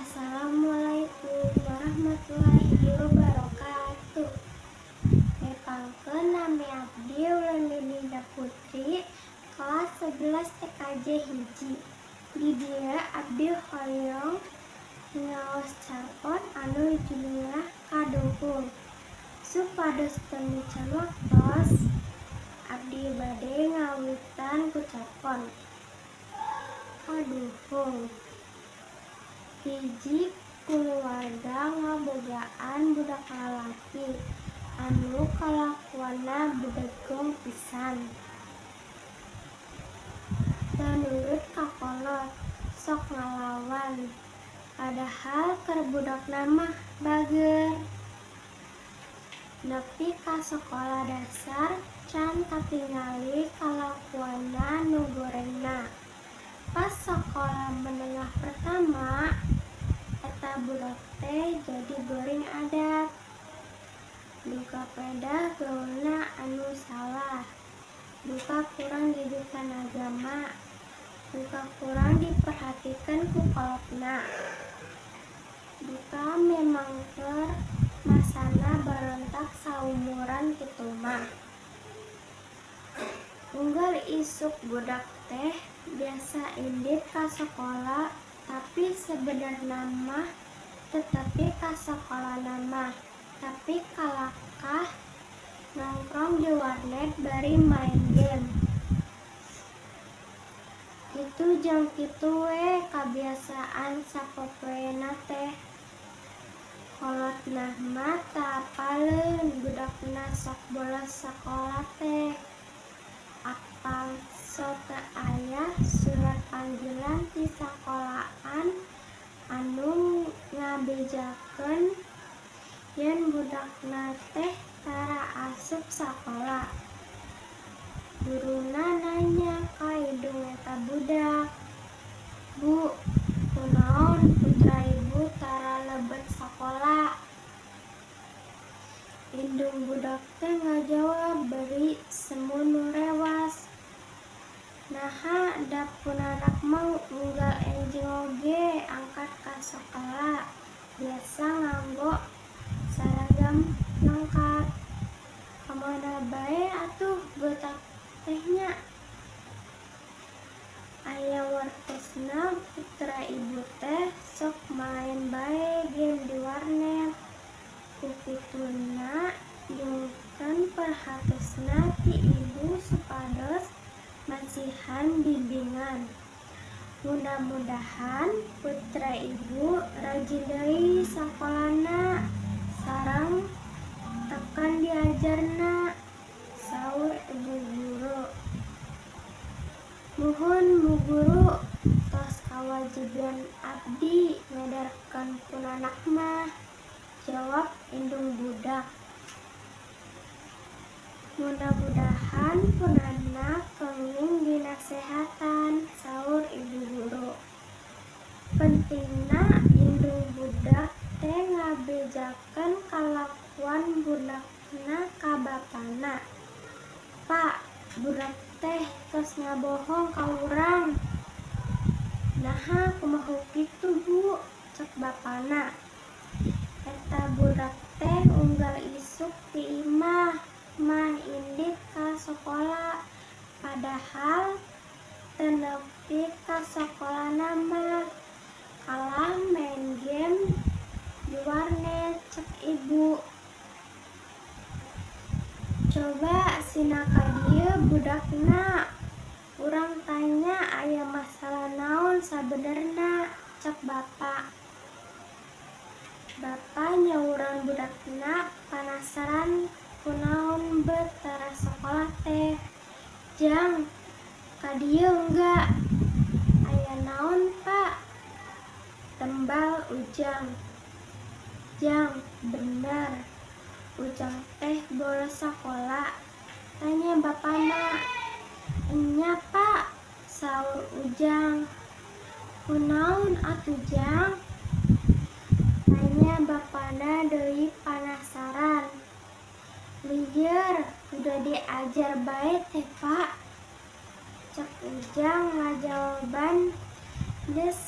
Assalamualaikum warahmatullahi wabarakatuh. Nepangkeun, nami abdi Wulan Putri, kelas 11 TKJ 1. Di dieu abdi hoyong ngaos carpon anu judulna Kaduhung. Supados teu micen waktos, abdi bade ngawitan ku carpon. Kaduhung. Hiji kulawarga ngabogaan budak lalaki anu kalakuanna bedegong pisan. Teu nurut ka kolot, sok ngalawan, padahal keur budakna mah bager. Nepi ka sakola dasar can katingali kalakuanna nu gorengna. Pas sakola menengah pertama, eta budak teh jadi goreng adat. Duka pedah gaulna anu salah, duka kurang didikan agama, duka kurang diperhatikeun ku kolotna. Duka memang keur masana barontak saumuran kitu mah. Unggal isuk budak teh biasa indit ka sakola, tapi sabenerna mah teu tepi ka sakolana mah, tapi kalakah nongkrong di warnet bari maen game. Kitu jeung kitu we kabiasaan sapopoena teh. Kolotna mah teu apaleun budakna sok bolos sakola teh. Apal so teu aya surat panggilan ti sakolaan anu ngabejakeun yen budakna teh tara asup sakola. Guruna nanya ka indung eta budak, "Bu, kunaon putra ibu tara lebet sakola?" Indung budak teh ngajawab bari semu nu rewas, "Naha, da punanak mah unggal enjing oge angkat ka sakola biasa nganggo saragam lengkap. Kamana bae atuh botak teh nya? Aya wartosna putra ibu teh sok maen bae game di warnet. Ku kituna nyungkeun perhatosna ti ibu supados masihan bimbingan. Mudah-mudahan putra ibu rajin deui sakolana sareng teken diajarna," saur ibu guru. "Muhun, Bu Guru, tos kawajiban abdi nyadarkeun punanak mah," jawab indung budak. "Mudah-mudahan punanak kenging dinasehatan," saur ibu guru. Pentingna indung budak teh ngabejakeun kalakuan budakna ka bapana. "Pa, budak teh tos ngabohong ka urang." "Naha kumaha kitu, Bu?" cek bapana. "Eta budak teh unggal isuk ti imah mah indit ka sakola, padahal teu nepi ka sakolana mah, kalah maen game di warnet," cek ibu. "Coba sina ka dieu budakna, urang tanya aya masalah naon sabenerna," cek bapa. Bapa nyauran budakna panasaran kunaon bet tara sakola teh. "Jang, ka dieu enggak?" "Aya naon, Pa?" tembal Ujang. "Jang, bener Ujang teh bolos sakola?" tanya bapana. "Enya, Pa," saur Ujang. "Kunaon atuh, Jang?" tanya bapana deui panasaran. "Lieur udah diajar bae teh, Pa," cek Ujang ngajawaban. Geus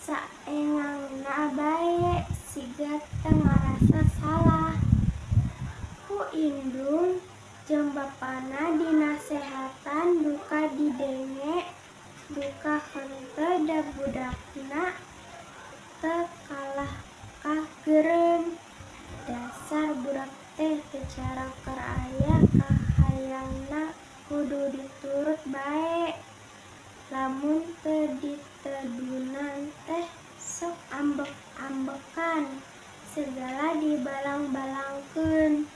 Saengangna bae siga teu ngarasa salah. Ku indung jeung bapana dinasehatan duka didenge duka henteu da budakna teu kalahkah geureum. Dasar budak teh teu cara keur aya kahayangna kudu diturut bae. Lamun teu ditedunan teh sok ambek-ambekan segala dibalang-balangkeun.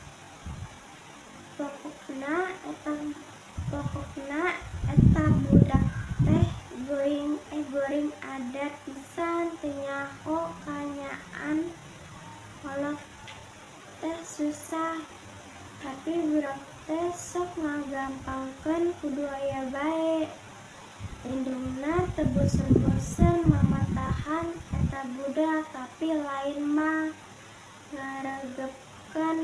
Pokokna eta budak teh goring adat pisan teu nyaho kanyaan kolot teh susah. Tapi budak teh sok ngagampangkeun kudu aya bae. Indungna teu bosen-bosen mamatahan eta budak tapi lain mah ngaregepkeun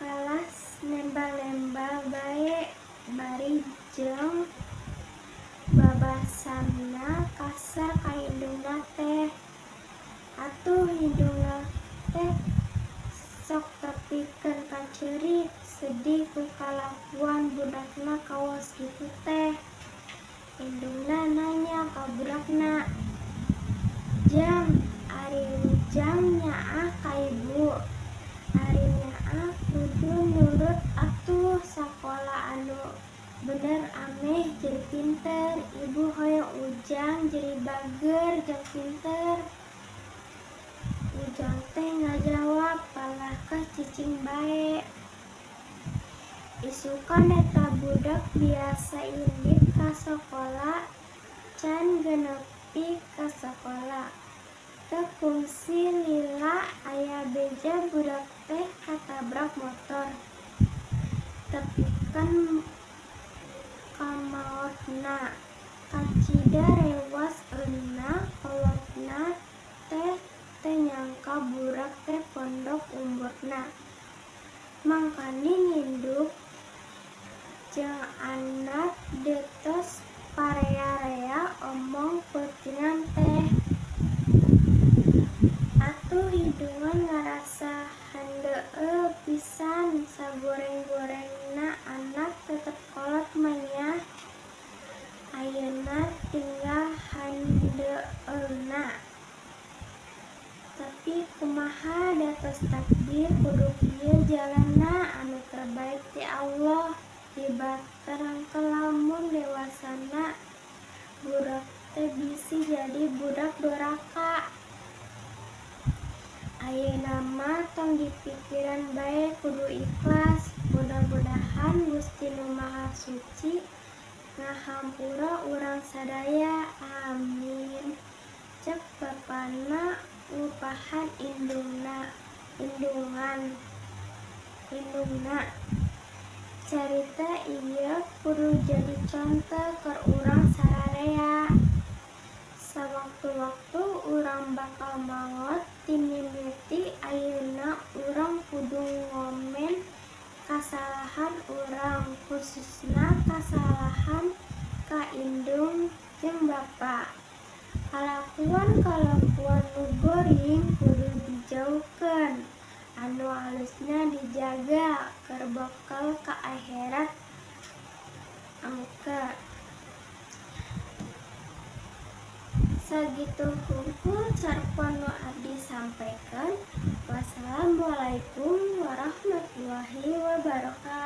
kalas nembal-nembal bae bari jeung babasana kasar ka indungna teh. Atuh indungna teh sok tepikeun ka ceurik sedih ku kalakuan budakna kawas kitu teh. Indungna nanya ka budakna, "Jang, ari ujang nyaah ka ibu? Ari nyaah kudu nurut atuh sakola anu bener ameh jadi pinter. Ibu hoyong ujang jadi bager jeung pinter." Ujang teh ngajawab palahkah cicing bae. Isukan eta budak biasa indit ka sakola can genepi ka sakola. Teu kungsi lila aya beja budak teh katabrak motor. Tepikeun kamaotna. Kacida rewas eunna kolotna teh teu nyangka budak teh pondok umurna. Mangkaning indung jeung anak detos parea-rea omong peutingan teh. Atuh indungan ngarasa handeueul pisan sagoreng-gorengna anak tetep kolot mah nya. Ayeuna tinggal handeueulna. Tapi kumaha da tos takdir kudu kieu jalanna anu terbaik ti Allah. Dibaterangkeun lamun dewasana budak teh bisi jadi budak doraka. Ayeuna mah tong dipikiran bae kudu ikhlas. Mudah-mudahan Gusti Nu Maha Suci ngahampura urang sadaya. Amin. Cek bapana ngupahan indungna. Carita ieu kudu jadi contoh keur urang sararea. Sawaktu-waktu urang bakal maot ti mimiti ayeuna urang kudu ngomen kasalahan urang khususna kasalahan ka indung jeung bapa. Kalakuan-kalakuan nu goreng kudu dijauhkeun, anu alusna dijaga keur bekal ka akhirat engke. Sakitu hungkul carpon nu abdi sampaikan. Wassalamualaikum warahmatullahi wabarakatuh.